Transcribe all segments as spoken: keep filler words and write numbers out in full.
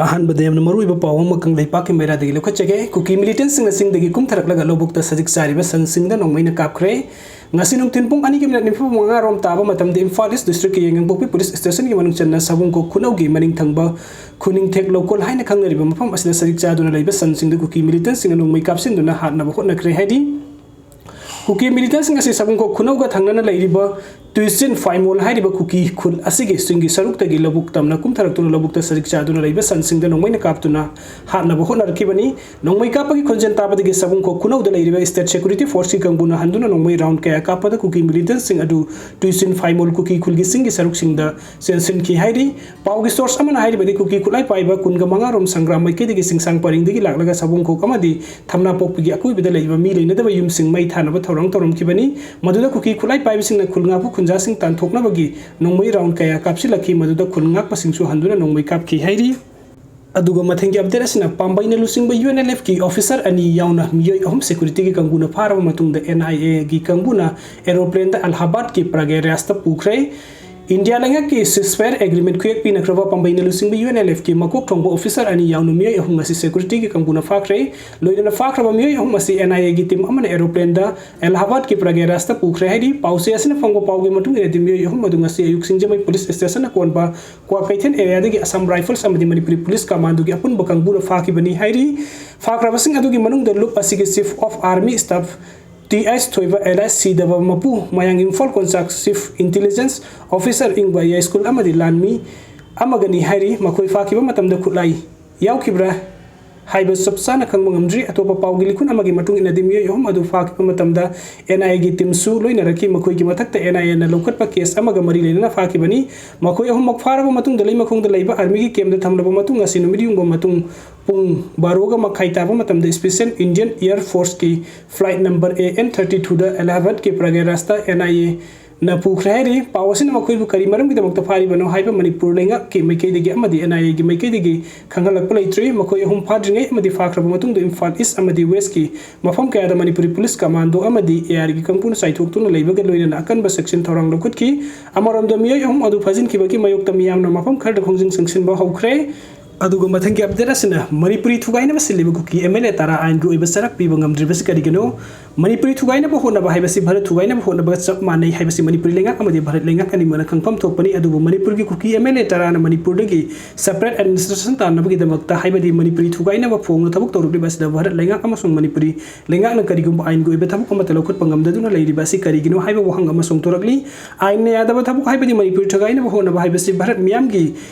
ꯑꯍꯥꯟꯕꯗ ꯌꯥꯝꯅ ꯃꯔꯨꯑꯣꯏꯕ ꯄꯥꯎ ꯑꯃ ꯀꯪꯂꯩꯄꯥꯛꯀꯤ ꯃꯩꯔꯥꯗꯒꯤ ꯂꯧꯈꯠꯆꯒꯦ꯫ ꯀꯨꯀꯤ militantꯁꯤꯡꯅ ꯆꯤꯡꯗꯒꯤ ꯀꯨꯝꯊꯔꯛꯂꯒ ꯂꯧꯕꯨꯛꯇ ꯁꯖꯤꯛ ꯆꯥꯔꯤꯕ ꯁꯟꯁꯤꯡꯗ ꯅꯣꯡꯃꯩꯅ ꯀꯥꯞꯈ꯭ꯔꯦ꯫ ꯉꯁꯤ ꯅꯨꯡꯊꯤꯜ ꯄꯨꯡ ꯑꯅꯤꯒꯤ ꯃꯤꯅꯠ ꯅꯤꯐꯨ ꯃꯉꯥ ꯔꯣꯝ ꯇꯥꯕ ꯃꯇꯝꯗ ꯏꯝꯐꯥꯜ ꯏꯁ ꯗꯤꯁꯇ꯭ꯔꯤꯛꯀꯤ ꯌꯥꯏꯉꯪꯄꯣꯛꯄꯤ ꯄꯨꯂꯤꯁ ꯁ꯭ꯇꯦꯁꯟꯒꯤ ꯃꯅꯨꯡ ꯆꯟꯅ ꯁꯥꯕꯨꯡꯈꯣꯛ ꯈꯨꯅꯧꯒꯤ ꯃꯅꯤꯡ ꯊꯪꯕ ꯈꯨꯅꯤꯡꯊꯦꯛ ꯂꯧꯀꯣꯜ ꯍꯥꯏꯅ ꯈꯪꯅꯔꯤꯕ ꯃꯐꯝ ꯑꯁꯤꯗ ꯁꯖꯤꯛ ꯆꯥꯗꯨꯅ ꯂꯩꯕ ꯁꯟꯁꯤꯡꯗ ꯀꯨꯀꯤ militantꯁꯤꯡꯅ ꯅꯣꯡꯃꯩ ꯀꯥꯞꯁꯤꯟꯗꯨꯅ ꯍꯥꯠꯅꯕ ꯍꯣꯠꯅꯈ꯭ꯔꯦ ꯍꯥꯏꯔꯤ꯫ ꯀꯨꯀꯤ militantꯁꯤꯡ ꯑꯁꯤ ꯁꯥꯕꯨꯡꯈꯣꯛ ꯈꯨꯅꯧꯒ ꯊꯪꯅꯅ ꯂꯩꯔꯤꯕ ꯇꯨꯏꯆꯤꯟ ꯐꯥꯏꯃꯣꯜ ꯍꯥꯏꯔꯤꯕ ꯀꯨꯀꯤ ꯈꯨꯜ ꯑꯁꯤꯒꯤ ꯆꯤꯡꯒꯤ ꯁꯔꯨꯛꯇꯒꯤ ꯂꯧꯕꯨꯛ ꯇꯝꯅ ꯀꯨꯝꯊꯔꯛꯇꯨꯅ ꯂꯧꯕꯨꯛꯇ ꯁꯖꯤꯛ ꯆꯥꯗꯨꯅ ꯂꯩꯕ ꯁꯟꯁꯤꯡꯗ ꯅꯣꯡꯃꯩꯅ ꯀꯥꯞꯇꯨꯅ ꯍꯥꯠꯅꯕ ꯍꯣꯠꯅꯔꯛꯈꯤꯕꯅꯤ꯫ ꯅꯣꯡꯃꯩ ꯀꯥꯞꯄꯒꯤ ꯈꯣꯟꯖꯦꯜ ꯇꯥꯕꯗꯒꯤ ꯁꯥꯕꯨꯡꯈꯣꯛ ꯈꯨꯅꯧꯗ ꯂꯩꯔꯤꯕ state security forceꯀꯤ ꯀꯥꯡꯕꯨꯅ ꯍꯟꯗꯨꯅ ꯅꯣꯡꯃꯩ round ꯀꯌꯥ ꯀꯥꯞꯄꯗ ꯀꯨꯀꯤ militantꯁꯤꯡ ꯑꯗꯨ ꯇꯨꯏꯆꯤꯟ ꯐꯥꯏꯃꯣꯜ ꯀꯨꯀꯤ ꯈꯨꯜꯒꯤ ꯆꯤꯡꯒꯤ ꯁꯔꯨꯛꯁꯤꯡꯗ ꯆꯦꯟꯁꯤꯟꯈꯤ ꯍꯥꯏꯔꯤ꯫ ꯄꯥꯎꯒꯤ source ꯑꯃꯅ ꯍꯥꯏꯔꯤꯕꯗꯤ ꯀꯨꯀꯤ ꯈꯨꯠꯂꯥꯏ ꯄꯥꯏꯕ ꯀꯨꯟꯒ ꯃꯉꯥ ꯔꯣꯝ ꯁꯪꯒ꯭ꯔꯥꯝ ꯃꯥꯏꯀꯩꯗꯒꯤ ꯆꯤꯡꯁꯥꯡ ꯄꯔꯤꯡꯗꯒꯤ ꯂꯥꯛꯂꯒ ꯁꯥꯕꯨꯡꯈꯣꯛ ꯑꯃꯗꯤ ꯊꯝꯅꯥꯄꯣꯛꯄꯤꯒꯤ ꯑꯀꯣꯏꯕꯗ ꯂꯩꯕ ꯃꯤ ꯂꯩꯅꯗꯕ ꯌꯨꯝꯁꯤꯡ ꯃꯩ ꯊꯥꯅꯕ ꯊꯧꯔꯥꯡ ꯇꯧꯔꯝꯈꯤꯕꯅꯤ꯫ ꯃꯗꯨꯗ ꯀꯨꯀꯤ ꯈꯨꯠꯂꯥꯏ ꯄꯥꯏꯕꯁꯤꯡꯅ ꯈꯨꯜ ꯉꯥꯛꯄ ꯈꯨꯟꯖꯥꯁꯤꯡ ꯇꯥꯟꯊꯣꯛꯅꯕꯒꯤ ꯅꯣꯡꯃꯩ round ꯀꯌꯥ ꯀꯥꯞꯁꯤꯜꯂꯛꯈꯤ꯫ ꯃꯗꯨꯗ ꯈꯨꯜ ꯉꯥꯛꯄꯁꯤꯡꯁꯨ ꯍꯟꯗꯨꯅ ꯅꯣꯡꯃꯩ ꯀꯥꯞꯈꯤ ꯍꯥꯏꯔꯤ꯫ ꯑꯗꯨꯒ ꯃꯊꯪꯒꯤ update ꯑꯁꯤꯅ ꯄꯥꯝꯕꯩꯅ ꯂꯨꯆꯤꯡꯕ UNLFꯀꯤ officer ꯑꯅꯤ ꯌꯥꯎꯅ ꯃꯤꯑꯣꯏ ꯑꯍꯨꯝ securityꯒꯤ ꯀꯥꯡꯕꯨꯅ ꯐꯥꯔꯕ ꯃꯇꯨꯡꯗ NIAꯒꯤ ꯀꯥꯡꯕꯨꯅ aeroplaneꯗ ꯑꯜꯂꯥꯍꯥꯕꯥꯗꯀꯤ ꯄ꯭ꯔꯥꯒꯌꯥꯔꯥꯖꯇ ꯄꯨꯈ꯭ꯔꯦ꯫ ꯏꯟꯗꯤꯌꯥ ꯂꯩꯉꯥꯛꯀꯤ ceasefire agreement ꯈꯨꯌꯦꯛ ꯄꯤꯅꯈ꯭ꯔꯕ ꯄꯥꯝꯕꯩꯅ ꯂꯨꯆꯤꯡꯕ UNLFꯀꯤ ꯃꯀꯣꯛ ꯊꯣꯡꯕ officer ꯑꯅꯤ ꯌꯥꯎꯅ ꯃꯤꯑꯣꯏ ꯑꯍꯨꯝ ꯑꯁꯤ securityꯒꯤ ꯀꯥꯡꯕꯨꯅ ꯐꯥꯈ꯭ꯔꯦ꯫ ꯂꯣꯏꯅꯅ ꯐꯥꯈ꯭ꯔꯕ ꯃꯤꯑꯣꯏ ꯑꯍꯨꯝ ꯑꯁꯤ NIAꯒꯤ team ꯑꯃꯅ aeroplaneꯗ ꯑꯜꯂꯥꯍꯥꯕꯥꯗꯀꯤ ꯄ꯭ꯔꯥꯒꯌꯥꯔꯥꯖꯇ ꯄꯨꯈ꯭ꯔꯦ ꯍꯥꯏꯔꯤ꯫ ꯄꯥꯎꯆꯦ ꯑꯁꯤꯅ ꯐꯪꯕ ꯄꯥꯎꯒꯤ ꯃꯇꯨꯡ ꯏꯟꯅꯗꯤ ꯃꯤꯑꯣꯏ ꯑꯍꯨꯝ ꯑꯗꯨ ꯉꯁꯤ ꯑꯌꯨꯛ ꯁꯤꯡꯖꯃꯩ police stationꯅ ꯀꯣꯟꯕ ꯀ꯭ꯋꯥꯀꯩꯊꯦꯜ areaꯗꯒꯤ Assam Rifles ꯑꯃꯗꯤ ꯃꯅꯤꯄꯨꯔꯤ police commandꯒꯤ ꯑꯄꯨꯟꯕ ꯀꯥꯡꯕꯨꯅ ꯐꯥꯈꯤꯕꯅꯤ ꯍꯥꯏꯔꯤ꯫ ꯐꯥꯈ꯭ꯔꯕꯁꯤꯡ ꯑꯗꯨꯒꯤ ꯃꯅꯨꯡꯗ ꯂꯨꯞ ꯑꯁꯤꯒꯤ chief of army staff T S Thoiba alias ꯁꯤꯗꯕ ꯃꯄꯨ, ꯃꯌꯥꯡ ꯏꯝꯐꯥꯜ ꯀꯣꯟꯆꯥꯛ chief intelligence officer ꯏꯪꯕ ꯌꯥꯏꯁ꯭ꯀꯨꯜ ꯑꯃꯗꯤ ꯂꯥꯟꯃꯤ ꯑꯃꯒꯅꯤ ꯍꯥꯏꯔꯤ꯫ ꯃꯈꯣꯏ ꯐꯥꯈꯤꯕ ꯃꯇꯝꯗ ꯈꯨꯠꯂꯥꯏ ꯌꯥꯎꯈꯤꯕ꯭ꯔꯥ ꯍꯥꯏꯕ ꯆꯞ ꯆꯥꯅ ꯈꯪꯕ ꯉꯝꯗ꯭ꯔꯤ꯫ ꯑꯇꯣꯞꯄ ꯄꯥꯎꯒꯤ ꯂꯤꯈꯨꯟ ꯑꯃꯒꯤ ꯃꯇꯨꯡ ꯏꯟꯅꯗꯤ ꯃꯤꯑꯣꯏ ꯑꯍꯨꯝ ꯑꯗꯨ ꯐꯥꯈꯤꯕ ꯃꯇꯝꯗ NIAꯒꯤ teamꯁꯨ ꯂꯣꯏꯅꯔꯛꯈꯤ꯫ ꯃꯈꯣꯏꯒꯤ ꯃꯊꯛꯇ NIAꯅ ꯂꯧꯈꯠꯄ case ꯑꯃꯒ ꯃꯔꯤ ꯂꯩꯅꯅ ꯐꯥꯈꯤꯕꯅꯤ꯫ ꯃꯈꯣꯏ ꯑꯍꯨꯝꯃꯛ ꯐꯥꯔꯕ ꯃꯇꯨꯡꯗ ꯂꯩꯃꯈꯣꯡꯗ ꯂꯩꯕ armyꯒꯤ campꯇ ꯊꯝꯂꯕ ꯃꯇꯨꯡ ꯉꯁꯤ ꯅꯨꯃꯤꯠ ꯌꯨꯡꯕ ꯃꯇꯨꯡ ꯄꯨꯡ ꯕꯥꯔꯣꯒ ꯃꯈꯥꯏ ꯇꯥꯕ ꯃꯇꯝꯗ special Indian Air Forceꯀꯤ flight number AN thirty twoꯗ ꯑꯜꯂꯥꯍꯥꯕꯥꯗꯀꯤ ꯄ꯭ꯔꯥꯒꯌꯥꯔꯥꯖꯇ NIAꯅ ꯄꯨꯈ꯭ꯔꯦ ꯍꯥꯏꯔꯤ꯫ ꯄꯥꯎ ꯑꯁꯤꯅ ꯃꯈꯣꯏꯕꯨ ꯀꯔꯤ ꯃꯔꯝꯒꯤꯗꯃꯛꯇ ꯐꯥꯔꯤꯕꯅꯣ ꯍꯥꯏꯕ ꯃꯅꯤꯄꯨꯔ ꯂꯩꯉꯥꯛꯀꯤ ꯃꯥꯏꯀꯩꯗꯒꯤ ꯑꯃꯗꯤ NIAꯒꯤ ꯃꯥꯏꯀꯩꯗꯒꯤ ꯈꯪꯍꯜꯂꯛꯄ ꯂꯩꯇ꯭ꯔꯤ꯫ ꯃꯈꯣꯏ ꯑꯍꯨꯝ ꯐꯥꯗ꯭ꯔꯤꯉꯩ ꯑꯃꯗꯤ ꯐꯥꯈ꯭ꯔꯕ ꯃꯇꯨꯡꯗ ꯏꯝꯐꯥꯜ ꯏꯁ ꯑꯃꯗꯤ ꯋꯦꯁꯀꯤ ꯃꯐꯝ ꯀꯌꯥꯗ ꯃꯅꯤꯄꯨꯔꯤ police commando ꯑꯃꯗꯤ ARꯒꯤ ꯀꯥꯡꯕꯨꯅ ꯆꯥꯏꯊꯣꯛꯇꯨꯅ ꯂꯩꯕꯒ ꯂꯣꯏꯅꯅ ꯑꯀꯟꯕ ꯆꯦꯛꯁꯤꯟ ꯊꯧꯔꯥꯡ ꯂꯧꯈꯠꯈꯤ꯫ ꯑꯃꯔꯣꯝꯗ ꯃꯤꯑꯣꯏ ꯑꯍꯨꯝ ꯑꯗꯨ ꯐꯥꯖꯤꯟꯈꯤꯕꯒꯤ ꯃꯥꯌꯣꯛꯇ ꯃꯤꯌꯥꯝꯅ ꯃꯐꯝ ꯈꯔꯗ ꯈꯣꯡꯖꯪ ꯆꯪꯁꯤꯟꯕ ꯍꯧꯈ꯭ꯔꯦ꯫ ꯑꯗꯨꯒ ꯃꯊꯪꯒꯤ ꯑꯞꯗꯦꯠ ꯑꯁꯤꯅ ꯃꯅꯤꯄꯨꯔꯤ ꯊꯨꯒꯥꯏꯅꯕ ꯁꯤꯜꯂꯤꯕ ꯀꯨꯀꯤ ꯑꯦꯝ ꯑꯦꯜ ꯑꯦ ꯇꯔꯥ ꯑꯥꯏꯟꯒꯤ ꯑꯣꯏꯕ ꯆꯔꯥꯛ ꯄꯤꯕ ꯉꯝꯗ꯭ꯔꯤꯕꯁꯤ ꯀꯔꯤꯒꯤꯅꯣ? ꯃꯅꯤꯄꯨꯔꯤ ꯊꯨꯒꯥꯏꯅꯕ ꯍꯣꯠꯅꯕ ꯍꯥꯏꯕꯁꯤ ꯚꯥꯔꯠ ꯊꯨꯒꯥꯏꯅꯕ ꯍꯣꯠꯅꯕꯒ ꯆꯞ ꯃꯥꯟꯅꯩ ꯍꯥꯏꯕꯁꯤ ꯃꯅꯤꯄꯨꯔꯤ ꯂꯩꯉꯥꯛ ꯑꯃꯗꯤ ꯚꯥꯔꯠ ꯂꯩꯉꯥꯛ ꯑꯅꯤꯃꯛꯅ ꯈꯪꯐꯝ ꯊꯣꯛꯄꯅꯤ꯫ ꯑꯗꯨꯕꯨ ꯃꯅꯤꯄꯨꯔꯒꯤ ꯀꯨꯀꯤ ꯑꯦꯝ ꯑꯦꯜ ꯑꯦ ꯇꯔꯥꯅ ꯃꯅꯤꯄꯨꯔꯗꯒꯤ separate administration ꯇꯥꯟꯅꯕꯒꯤꯗꯃꯛꯇ, ꯍꯥꯏꯕꯗꯤ ꯃꯅꯤꯄꯨꯔꯤ ꯊꯨꯒꯥꯏꯅꯕ ꯐꯣꯡꯅ ꯊꯕꯛ ꯇꯧꯔꯛꯂꯤꯕ ꯑꯁꯤꯗ ꯚꯥꯔꯠ ꯂꯩꯉꯥꯛ ꯑꯃꯁꯨꯡ ꯃꯅꯤꯄꯨꯔꯤ ꯂꯩꯉꯥꯛꯅ ꯀꯔꯤꯒꯨꯝꯕ ꯑꯥꯏꯟꯒꯤ ꯑꯣꯏꯕ ꯊꯕꯛ ꯑꯃꯠꯇ ꯂꯧꯈꯠꯄ ꯉꯝꯗꯗꯨꯅ ꯂꯩꯔꯤꯕ ꯑꯁꯤ ꯀꯔꯤꯒꯤꯅꯣ ꯍꯥꯏꯕ ꯋꯥꯍꯪ ꯑꯃꯁꯨ ꯍꯣꯡꯗꯣꯔꯛꯂꯤ꯫ ꯑꯥꯏꯟꯅ ꯌꯥꯗꯕ ꯊꯕꯛ, ꯍꯥꯏꯕꯗꯤ ꯃꯅꯤꯄꯨꯔꯤ ꯊꯨꯒꯥꯏꯅꯕ ꯍꯣꯠꯅꯕ ꯍꯥꯏꯕꯁꯤ ꯚꯥꯔꯠ ꯃꯤꯌꯥꯝꯒꯤ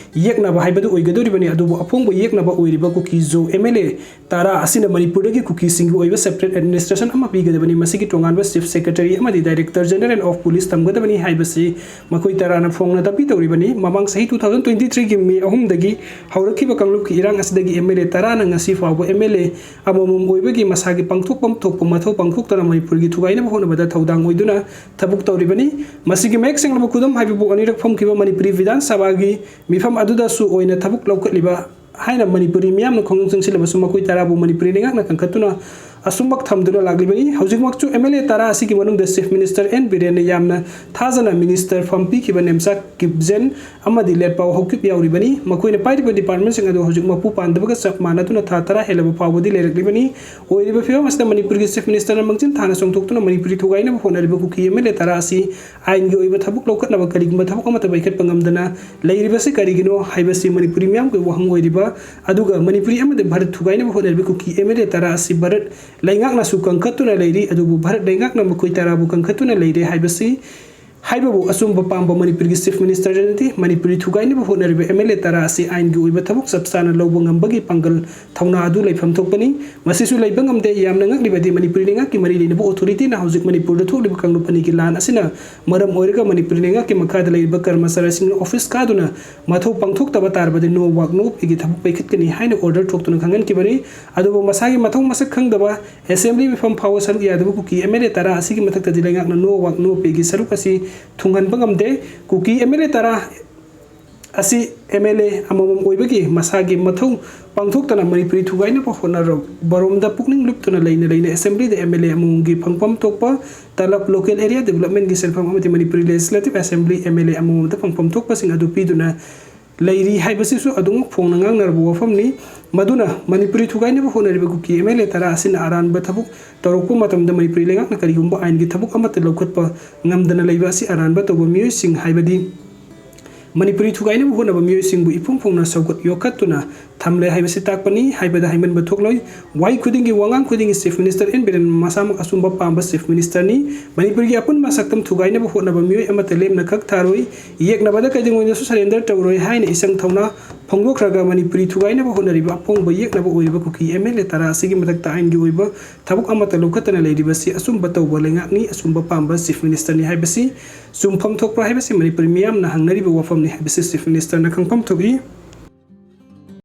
ꯌꯦꯛꯅꯕ ꯍꯥꯏꯕꯗꯨ ꯑꯣꯏꯒꯗꯧꯔꯤꯕꯅꯤ꯫ ꯑꯗꯨꯕꯨ ꯑꯐꯣꯡꯕ ꯌꯦꯛꯅꯕ ꯑꯣꯏꯔꯤꯕ ꯀꯨꯀꯤ ꯖꯣ ꯑꯦꯝ ꯑꯦꯜ ꯑꯦ ꯇꯔꯥ ꯑꯁꯤꯅ ꯃꯅꯤꯄꯨꯔꯗꯒꯤ ꯀꯨꯀꯤꯁꯤꯡꯒꯤ ꯑꯣꯏꯕ separate administration ꯑꯃ ꯄꯤꯒꯗꯕꯅꯤ, ꯃꯁꯤꯒꯤ ꯇꯣꯉꯥꯟꯕ chief secretary ꯑꯃꯗꯤ director general of police ꯊꯝꯒꯗꯕꯅꯤ ꯍꯥꯏꯕꯁꯤ ꯃꯈꯣꯏ ꯇꯔꯥꯅ ꯐꯣꯡꯅ ꯇꯥꯛꯄꯤ ꯇꯧꯔꯤꯕꯅꯤ꯫ ꯃꯃꯥꯡ ꯆꯍꯤ two thousand twenty three ꯒꯤ ꯃꯦ ꯑꯍꯨꯝꯗꯒꯤ ꯍꯧꯔꯛꯈꯤꯕ ꯀꯥꯡꯂꯨꯞꯀꯤ ꯏꯔꯥꯡ ꯑꯁꯤꯗꯒꯤ ꯑꯦꯝ ꯑꯦꯜ ꯑꯦ ꯇꯔꯥꯅ ꯉꯁꯤ ꯐꯥꯎꯕ ꯑꯦꯝ ꯑꯦꯜ ꯑꯦ ꯑꯃꯃꯝ ꯑꯣꯏꯕꯒꯤ ꯃꯁꯥꯒꯤ ꯄꯥꯡꯊꯣꯛꯐꯝ ꯊꯣꯛꯄ ꯃꯊꯧ ꯄꯥꯡꯊꯣꯛꯇꯅ ꯃꯅꯤꯄꯨꯔꯒꯤ ꯊꯨꯒꯥꯏꯅꯕ ꯍꯣꯠꯅꯕꯗ ꯊꯧꯗꯥꯡ ꯑꯣꯏꯗꯨꯅ ꯊꯕꯛ ꯇꯧꯔꯤꯕꯅꯤ꯫ ꯃꯁꯤꯒꯤ ꯃꯌꯦꯛ ꯁꯦꯡꯂꯕ ꯈꯨꯗꯝ ꯍꯥꯏꯕꯕꯨ ꯑꯅꯤꯔꯛ ꯐꯝꯈꯤꯕ ꯃꯅꯤꯄꯨꯔꯤ ꯕꯤꯙꯥꯟ ꯁꯚꯥꯒꯤ ꯃꯤꯐꯝ ꯑꯗꯨꯗꯁꯨ ꯑꯣꯏꯅ ꯊꯕꯛ ꯂꯧꯈꯠꯂꯤꯕ ꯍꯥꯏꯅ ꯃꯅꯤꯄꯨꯔꯤ ꯃꯤꯌꯥꯝꯅ ꯈꯣꯡꯖꯪ ꯆꯪꯁꯤꯜꯂꯕꯁꯨ ꯃꯈꯣꯏ ꯇꯔꯥꯕꯨ ꯃꯅꯤꯄꯨꯔꯤ ꯂꯩꯉꯥꯛꯅ ꯀꯟꯈꯠꯇꯨꯅ ꯑꯁꯨꯝꯃꯛ ꯊꯝꯗꯨꯅ ꯂꯥꯛꯂꯤꯕꯅꯤ꯫ ꯍꯧꯖꯤꯛꯃꯛꯁꯨ ꯑꯦꯝ ꯑꯦꯜ ꯑꯦ ꯇꯔꯥ ꯑꯁꯤꯒꯤ ꯃꯅꯨꯡꯗ ꯆꯤꯐ ꯃꯤꯅꯤꯁꯇꯔ ꯑꯦꯟ ꯕꯤꯔꯦꯟꯅ ꯌꯥꯝꯅ ꯊꯥꯖꯅ ꯃꯤꯅꯤꯁꯇꯔ ꯐꯝ ꯄꯤꯈꯤꯕ ꯅꯦꯝꯆꯥ ꯀꯤꯞꯖꯦꯟ ꯑꯃꯗꯤ ꯂꯦꯠꯄꯥꯎ ꯍꯧꯀꯤꯞ ꯌꯥꯎꯔꯤꯕꯅꯤ꯫ ꯃꯈꯣꯏꯅ ꯄꯥꯏꯔꯤꯕ ꯗꯤꯄꯥꯔꯠꯃꯦꯟꯁꯤꯡ ꯑꯗꯨ ꯍꯧꯖꯤꯛ ꯃꯄꯨ ꯄꯥꯟꯗꯕꯒ ꯆꯞ ꯃꯥꯟꯅꯗꯨꯅ ꯊꯥ ꯇꯔꯥ ꯍꯦꯜꯂꯕ ꯐꯥꯎꯕꯗꯤ ꯂꯩꯔꯛꯂꯤꯕꯅꯤ꯫ ꯑꯣꯏꯔꯤꯕ ꯐꯤꯕꯝ ꯑꯁꯤꯗ ꯃꯅꯤꯄꯨꯔꯒꯤ ꯆꯤꯐ ꯃꯤꯅꯤꯁꯇꯔꯅ ꯃꯥꯡꯖꯤꯜ ꯊꯥꯅ ꯆꯣꯡꯊꯣꯛꯇꯨꯅ ꯃꯅꯤꯄꯨꯔꯤ ꯊꯨꯒꯥꯏꯅꯕ ꯍꯣꯠꯅꯔꯤꯕ ꯀꯨꯀꯤ ꯑꯦꯝ ꯑꯦꯜ ꯑꯦ ꯇꯔꯥ ꯑꯁꯤ ꯑꯥꯏꯟꯒꯤ ꯑꯣꯏꯕ ꯊꯕꯛ ꯂꯧꯈꯠꯅꯕ ꯀꯔꯤꯒꯨꯝꯕ ꯊꯕꯛ ꯑꯃꯠꯇ ꯄꯥꯏꯈꯠꯄ ꯉꯝꯗꯅ ꯂꯩꯔꯤꯕꯁꯤ ꯀꯔꯤꯒꯤꯅꯣ ꯍꯥꯏꯕꯁꯤ ꯃꯅꯤꯄꯨꯔꯤ ꯃꯤꯌꯥꯝꯒꯤ ꯋꯥꯍꯪ ꯑꯣꯏꯔꯤꯕ, ꯑꯗꯨꯒ ꯃꯅꯤꯄꯨꯔꯤ ꯑꯃꯗꯤ ꯚꯥꯔꯠ ꯊꯨꯒꯥꯏꯅꯕ ꯍꯣꯠꯅꯔꯤꯕ ꯀꯨꯀꯤ ꯑꯦꯝ ꯑꯦꯜ ꯑꯦ ꯇꯔꯥ ꯑꯁꯤ ꯚꯥꯔꯠ ꯂꯩꯉꯥꯛꯅꯁꯨ ꯀꯟꯈꯠꯇꯨꯅ ꯂꯩꯔꯤ꯫ ꯑꯗꯨꯕꯨ ꯚꯥꯔꯠ ꯂꯩꯉꯥꯛꯅ ꯃꯈꯣꯏ ꯇꯔꯥꯕꯨ ꯀꯟꯈꯠꯇꯨꯅ ꯂꯩꯔꯦ ꯍꯥꯏꯕꯁꯤ ꯍꯥꯏꯕꯕꯨ ꯑꯆꯨꯝꯕ ꯄꯥꯝꯕ ꯃꯅꯤꯄꯨꯔꯒꯤ ꯆꯤꯐ ꯃꯤꯅꯤꯁꯇꯔꯅꯗꯤ ꯃꯅꯤꯄꯨꯔꯤ ꯊꯨꯒꯥꯏꯅꯕ ꯍꯣꯠꯅꯔꯤꯕ ꯑꯦꯝ ꯑꯦꯜ ꯑꯦ ꯇꯔꯥ ꯑꯁꯤ ꯑꯥꯏꯟꯒꯤ ꯑꯣꯏꯕ ꯊꯕꯛ ꯆꯞ ꯆꯥꯅ ꯂꯧꯕ ꯉꯝꯕꯒꯤ ꯄꯥꯡꯒꯜ ꯊꯧꯅꯥ ꯑꯗꯨ ꯂꯩꯐꯝ ꯊꯣꯛꯄꯅꯤ꯫ ꯃꯁꯤꯁꯨ ꯂꯩꯕ ꯉꯝꯗꯦ꯫ ꯌꯥꯝꯅ ꯉꯛꯂꯤꯕꯗꯤ ꯃꯅꯤꯄꯨꯔꯤ ꯂꯩꯉꯥꯛꯀꯤ ꯃꯔꯤ ꯂꯩꯅꯕ ꯑꯣꯊꯣꯔꯤꯇꯤꯅ ꯍꯧꯖꯤꯛ ꯃꯅꯤꯄꯨꯔꯗ ꯊꯣꯛꯂꯤꯕ ꯀꯥꯡꯂꯨꯞ ꯑꯅꯤꯒꯤ ꯂꯥꯟ ꯑꯁꯤꯅ ꯃꯔꯝ ꯑꯣꯏꯔꯒ ꯃꯅꯤꯄꯨꯔꯤ ꯂꯩꯉꯥꯛꯀꯤ ꯃꯈꯥꯗ ꯂꯩꯔꯤꯕ ꯀꯔꯃꯆꯥꯔꯤꯁꯤꯡꯅ ꯑꯣꯐꯤꯁ ꯀꯥꯗꯨꯅ ꯃꯊꯧ ꯄꯥꯡꯊꯣꯛꯇꯕ ꯇꯥꯔꯕꯗꯤ no work no pay ꯒꯤ ꯊꯕꯛ ꯄꯥꯏꯈꯠꯀꯅꯤ ꯍꯥꯏꯅ ꯑꯣꯔꯗꯔ ꯊꯣꯛꯇꯨꯅ ꯈꯪꯍꯟꯈꯤꯕꯅꯤ꯫ ꯑꯗꯨꯕꯨ ꯃꯁꯥꯒꯤ ꯃꯊꯧ ꯃꯁꯛ ꯈꯪꯗꯕ ꯑꯦꯁꯦꯝꯕ꯭ꯂꯤ ꯃꯤꯐꯝ ꯐꯥꯎꯕ ꯁꯔꯨꯛ ꯌꯥꯗꯕ ꯀꯨꯀꯤ ꯑꯦꯝ ꯑꯦꯜ ꯑꯦ ꯇꯔꯥ ꯑꯁꯤꯒꯤ ꯃꯊꯛꯇꯗꯤ ꯂꯩꯉꯥꯛꯅ no work no pay ꯒꯤ ꯁꯔꯨꯛ ꯑꯁꯤ ꯊꯨꯡꯍꯟꯕ ꯉꯝꯗꯦ꯫ ꯀꯨꯀꯤ ꯑꯦꯝ ꯑꯦꯜ ꯑꯦ ꯇꯔꯥ ꯑꯁꯤ ꯑꯦꯝ ꯑꯦꯜ ꯑꯦ ꯑꯃꯃꯝ ꯑꯣꯏꯕꯒꯤ ꯃꯁꯥꯒꯤ ꯃꯊꯧ ꯄꯥꯡꯊꯣꯛꯇꯅ ꯃꯅꯤꯄꯨꯔꯤ ꯊꯨꯒꯥꯏꯅꯕ ꯍꯣꯠꯅꯔꯕꯔꯣꯝꯗ ꯄꯨꯛꯅꯤꯡ ꯂꯨꯞꯇꯨꯅ ꯂꯩꯅ ꯂꯩꯅ ꯑꯦꯁꯦꯝꯕ꯭ꯂꯤꯗ ꯑꯦꯝ ꯑꯦꯜ ꯑꯦ ꯑꯃꯃꯝꯒꯤ ꯐꯪꯐꯝ ꯊꯣꯛꯄ ꯇꯂꯕ, ꯂꯣꯀꯦꯜ ꯑꯦꯔꯤꯌꯥ ꯗꯤꯕꯂꯞꯃꯦꯟꯒꯤ ꯁꯦꯟꯐꯝ ꯑꯃꯗꯤ Manipuri legislative assembly M L A ꯑꯃꯃꯝꯗ ꯐꯪꯐꯝ ꯊꯣꯛꯄꯁꯤꯡ ꯑꯗꯨ ꯄꯤꯗꯨꯅ ꯂꯩꯔꯤ ꯍꯥꯏꯕꯁꯤꯁꯨ ꯑꯗꯨꯃꯛ ꯐꯣꯡꯅ ꯉꯥꯡꯅꯔꯕ ꯋꯥꯐꯝꯅꯤ꯫ ꯃꯗꯨꯅ ꯃꯅꯤꯄꯨꯔꯤ ꯊꯨꯒꯥꯏꯅꯕ ꯍꯣꯠꯅꯔꯤꯕ ꯀꯨꯀꯤ MLA ꯇꯔꯥ ꯑꯁꯤꯅ ꯑꯔꯥꯟꯕ ꯊꯕꯛ ꯇꯧꯔꯛꯄ ꯃꯇꯝꯗ ꯃꯅꯤꯄꯨꯔꯤ ꯂꯩꯉꯥꯛꯅ ꯀꯔꯤꯒꯨꯝꯕ ꯑꯥꯏꯟꯒꯤ ꯊꯕꯛ ꯑꯃꯠꯇ ꯂꯧꯈꯠꯄ ꯉꯝꯗꯅ ꯂꯩꯕ ꯑꯁꯤ ꯑꯔꯥꯟꯕ ꯇꯧꯕ ꯃꯤꯑꯣꯏꯁꯤꯡ ꯍꯥꯏꯕꯗꯤ ꯃꯅꯤꯄꯨꯔꯤ ꯊꯨꯒꯥꯏꯅꯕ ꯍꯣꯠꯅꯕ ꯃꯤꯑꯣꯏꯁꯤꯡꯕꯨ ꯏꯄꯨꯡ ꯐꯣꯡꯅ ꯁꯧꯒꯠ ꯌꯣꯛꯈꯠꯇꯨꯅ ꯊꯝꯂꯦ ꯍꯥꯏꯕꯁꯤ ꯇꯥꯛꯄꯅꯤ ꯍꯥꯏꯕꯗ ꯍꯥꯏꯃꯟꯕ ꯊꯣꯛꯂꯣꯏ꯫ ꯋꯥꯍꯩ ꯈꯨꯗꯤꯡꯒꯤ, ꯋꯥꯉꯥꯡ ꯈꯨꯗꯤꯡꯒꯤ Chief Minister N. ꯕꯤꯔꯦꯟ ꯃꯁꯥꯃꯛ ꯑꯆꯨꯝꯕ ꯄꯥꯝꯕ Chief Minister ꯅꯤ꯫ ꯃꯅꯤꯄꯨꯔꯒꯤ ꯑꯄꯨꯟꯕ ꯁꯛꯇꯝ ꯊꯨꯒꯥꯏꯅꯕ ꯍꯣꯠꯅꯕ ꯃꯤꯑꯣꯏ ꯑꯃꯠꯇ ꯂꯦꯝꯅ ꯈꯛ ꯊꯥꯔꯣꯏ꯫ ꯌꯦꯛꯅꯕꯗ ꯀꯩꯗꯧꯉꯩꯗꯁꯨ surrender ꯇꯧꯔꯣꯏ ꯍꯥꯏꯅ ꯏꯆꯪ ꯊꯧꯅꯥ ꯐꯣꯡꯗꯣꯛꯈ꯭ꯔꯒ ꯃꯅꯤꯄꯨꯔꯤ ꯊꯨꯒꯥꯏꯅꯕ ꯍꯣꯠꯅꯔꯤꯕ ꯑꯄꯣꯡꯕ ꯌꯦꯛꯅꯕ ꯑꯣꯏꯔꯤꯕ ꯀꯨꯀꯤ MLA ꯇꯔꯥ ꯑꯁꯤꯒꯤ ꯃꯊꯛꯇ ꯑꯥꯏꯟꯒꯤ ꯑꯣꯏꯕ ꯊꯕꯛ ꯑꯃꯠꯇ ꯂꯧꯈꯠꯇꯅ ꯂꯩꯔꯤꯕꯁꯤ ꯑꯆꯨꯝꯕ ꯇꯧꯕ ꯂꯩꯉꯥꯛꯅꯤ, ꯑꯆꯨꯝꯕ ꯄꯥꯝꯕ Chief Minister ꯅꯤ ꯍꯥꯏꯕꯁꯤ ꯆꯨꯝꯐꯝ ꯊꯣꯛꯄ꯭ꯔꯥ ꯍꯥꯏꯕꯁꯤ ꯃꯅꯤꯄꯨꯔꯤ ꯃꯤꯌꯥꯝꯅ ꯍꯪꯅꯔꯤꯕ ꯋꯥꯐꯝꯅꯤ ꯍꯥꯏꯕꯁꯤ Chief Minister ꯅ ꯈꯪꯐꯝ ꯊꯣꯛꯏ꯫